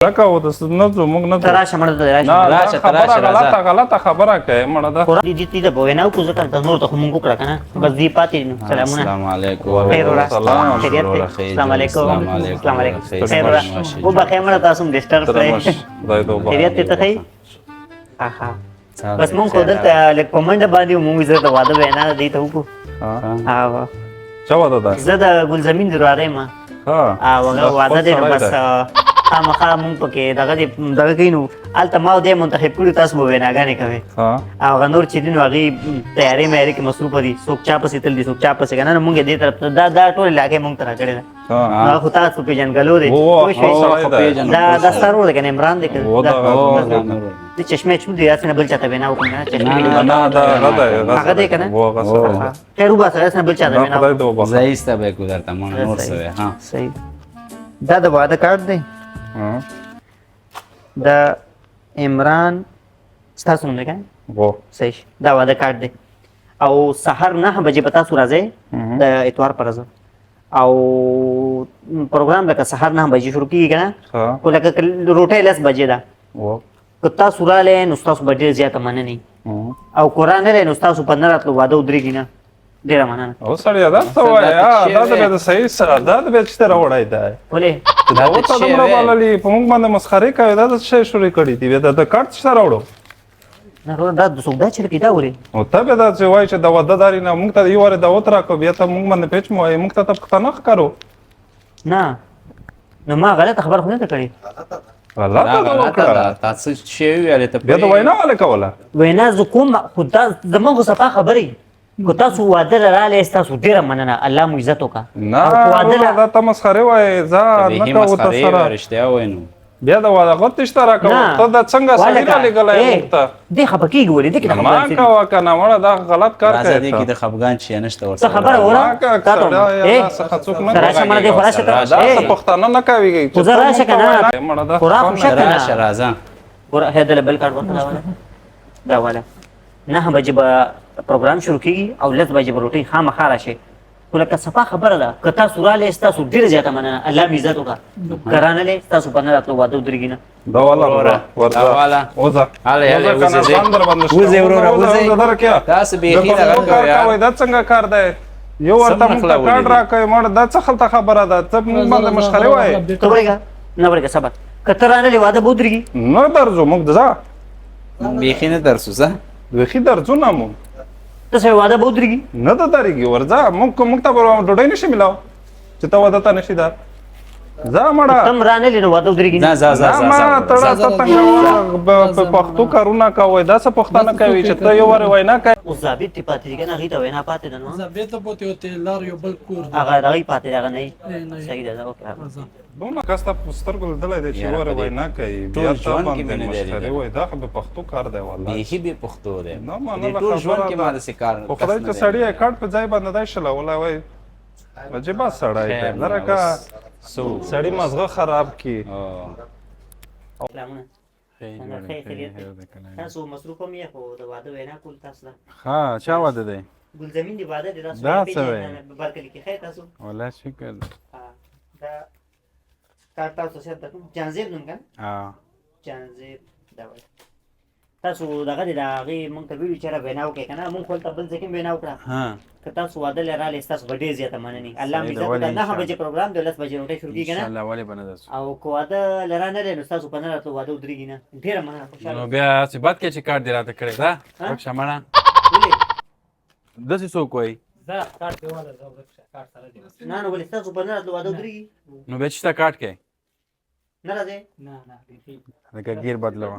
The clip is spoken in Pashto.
لکه و د نه ځو، موږ نه ځو. ته راشه مړه، ته راشه. نه، دا راشه، ته خبره راشه، راځه. غلطه غلطه خبره کوې مړه ده. خو دې دې ته به وینا وکړو، ځکه د نور ته خو مونږ وکړه که نه، بس دې پاتې دي. نو سلامونه. السلام علیکم. خیر وروره. سلام. خیریت دی؟ وروره، خیر. السلام علیکم. السلام علیکم. السلام علیکم. خیر. خیر وروره، وبخښئ مړه، تاسو هم ډسټرب تر کړئ. مش خدای دې وبخښي. خیریت دی؟ ته ښه یې؟ ښه ښه. بس مونږ خو دلته لږ په منډه باندې وو، مونږ زه د واده وینا دې ته وکړو. ها. او چا واده ده؟ زه د ګلزمین د وراره یم. ها. او هغه دا واده خپل دی، نو سړی بس دی. خامخا مونږ پکې دغه دی دغه کوي. نو هلته ما او دی منتخب کړو، تاسو به ویناګانې کوئ. ها. او هغه نور چې دي نو هغې تیارې میارې کې مصروفه دي، څوک چا پسې تلل دي، څوک چا پسې که نه، نو مونږ یې دې طرف ته دا ټول علاقې مونږ ته راکړې ده. ها. نو هغه خو تاسو پېژندګلو دی. وو، پوه شوې؟ سړی دی. دا ستا ورور دی که نه؟ عمران دی که؟ وو، دا د چشمې چون دی، هسې نه بل چاته وینا وکړم، نه چشمې. نه، نه، دا هغه دی. هغه دی که نه؟ وو، هغه سړی دی. خیر وباسه، هسې نه بل چاته دا وینا خدای وکړم. دې وبخښي. زایسته به کو درته مونږ نور څه وې. ها. صحیح. دا د واده کارت دی. ها. د عمران ستاسو نوم دی که نه؟ وو. صحیح شي. دا واده کارت دی او سهار 9 بجې به تاسو راځئ د اتوار پر ورځ، او پروګرام لکه سهار 9 بجې شروع کېږي که نه؟ ها. خو لکه روټۍ 10 بجې ده. وو. که تاسو رالی نو ستاسو به ډېر زیاته مننه وي، او که رانه نو ستاسو په نه راتلو واده ودرېږي نه. ډېره مننه. او سړی دا څه وایې؟ دا د بیا د صحیح سره دا د بیا چې ته راوړی دی. ولې؟ دا دا ورته څه دومره وې؟ بللي په موږ باندې مسخرې کوي. دا د څه شی شروع کړي دي؟ بیا د کارت څه راوړو؟ نه وروره، دا څوک دا چې دا ولې؟ نو ته بیا دا چې وایې چې د واده داري نه موږ ته یو وارې دعوت راکړو، بیا ته موږ باندې پیچ مو وایې، موږ ته ته پښتانه ښکارو. نه نو ما غلطه خبره خو نه ده کړې. غلطه دا ده غلطه وکړه. ده، تا څه شی ویلې ته؟ بیا د وینا ولې کوله؟ وینا زه کوم، خو دا زمونږ خو صفا خبرې. که تاسو واده له رالی ستاسو ډېره مننه، الله مو عزت وکړه. نه او که واده وروره، له دا ته مسخرې وایې. ځه، نه بیخي کوو ته مسخرې سره. وې، رښتیا وایې نو. بیا د واده غوت نشته راکوه. نه. ته دا څنګه سړی ولکه، رالیږلی ای، موږ ته؟ دې خفه کېږي ولې؟ دې کې د ما خفګان څه دي؟ کوه که نه مړه، دا غلط کار راځه، کوې دې کې ته. د خفګان شی نشته څه ورسره. خبره وره؟ ما که تا ته سړی ای، یا څخه څوک نه ته راشه مړه، دې خو راشه ته. راشه. دا ای، څه پښتانه نه کوي. خو زه راشه که نه؟ مړه دا خو را خو شه که نه؟ راشه، راځه. ګوره، هی دله بل کارت ورته راوله. دا واله 9 بجې به پروګرام شروع کېږي او 10 بجې به روټۍ خامخا راشي. خو لکه صفا خبره ده، که تاسو رالی ستاسو ډېره زیاته مننه، الله مې عزت وکړه. که رانه ستاسو په نه راتلو واده ودرېږي نه. دا والا وروره، ورځه. دا والا. وځه. هلئ، هلئ، وځه که نه وځئ، ځان در باندې شته. وځئ وروره، وځه، وځئ. وځه، درکیا. تاسو بیخي د دغه پښتو کار کوئ یار. کوئ، دا څنګه کار دی؟ یو ورته څه موږ ته مخله کارت ولې دي؟ راکوي مړه، دا څه خلته خبره ده؟ ته موږ باندې مسخرې وایې. ته ورېږه نه ورېږه، صبر. که ته رانه واده به ودرېږي. نه درځو موږ، ځه. بیخي نه درسو ځه. بیخي درځو نه موږ. ته څه واده به ودرېږي؟ نه ده درېږي، ورځه. موږ ته به ډوډۍ نشي ملاو چې ته واده ته نشي در. ځه مړه. تم رانه نو واده ودرېږي ځه نه. ځه ځه نه ځه ما ځه. تړه، ځه، ته ځه، څنګه په ځه، پښتو کارونه کوې؟ دا څه پښتانه کوي چې ته یو وارې وینا کوې؟ اوس ضابط دې پاتې دی که نه؟ هغې ته وینا پاتې ده نو. زبې ته پوتې وتې لار یو بل کور دی. هغه دغه پاتې دی، هغه نه نه. صحیح ده، اوکې. ځه. دومره کس ته په سترګو لیدلی دی چې یاره، یو وارې په دې وینا کوي، ټول بیا ته ژوند کې باندې مې نه دی مسخرې لیدلی. وایي. دا خو بې پښتو کار دی والله. بیخي بې پښتو دی. نه په دې مننه ټول ژوند خبره کې ده. ما داسې کار خو کس خدای نه چې دی سړی یې لیدلی. کارت په ځای باندې دی شلولی وای. عجیبه سړی دی. خیر نو، لره که اوس څه وکړو؟ سړي مزغه خراب کړي. سلامونه. څنګه ښه خیریت دی؟ تاسو مصروف هم یې، خو د واده وینا کول تاسو ده. ها، چا واده دی؟ ګلزمین دی واده دی تاسو. دا یې څه وایې؟ پېژنئ برکلي کې. ښه تاسو؟ والله شکر. ها، دا کارت تاسو سره درکوم. جانزیب نوم که نه؟ ها. جانزیب. دا وایي تاسو دغه دی، د هغې مونږ ته ویلي چې را وینا وکړئ که نه، مونږ خو هلته بل ځای کې هم وینا وکړه. ها. که تاسو واده له رالی ستاسو به ډېر زیاته مننه، الله مو صحیح ده، عزت ولې وکړه. 9 انشاءالله. بجې پروګرام دی، 10 بجې روټۍ شروع کېږي که نه؟ انشاءالله، ولې به نه درسو. او که واده له رانه دی نو ستاسو په نه راتلو واده ودرېږي نه. ډېره مننه، خوشحاله نو اوسئ. بیا چې بد کې چې کارت دې راته کړی دا ها؟ ورک شه مړه. ولې؟ داسې څوک وایي؟ ځه، کارت دې واله، ځه ورک شه، کارت سره دی. نه نو ولې ستاسو په نه راتلو واده ودرېږي؟ نو بیا چې تا کارت کې نه راځئ؟ نه نه، بیخي. لکه ګیر بدلوه.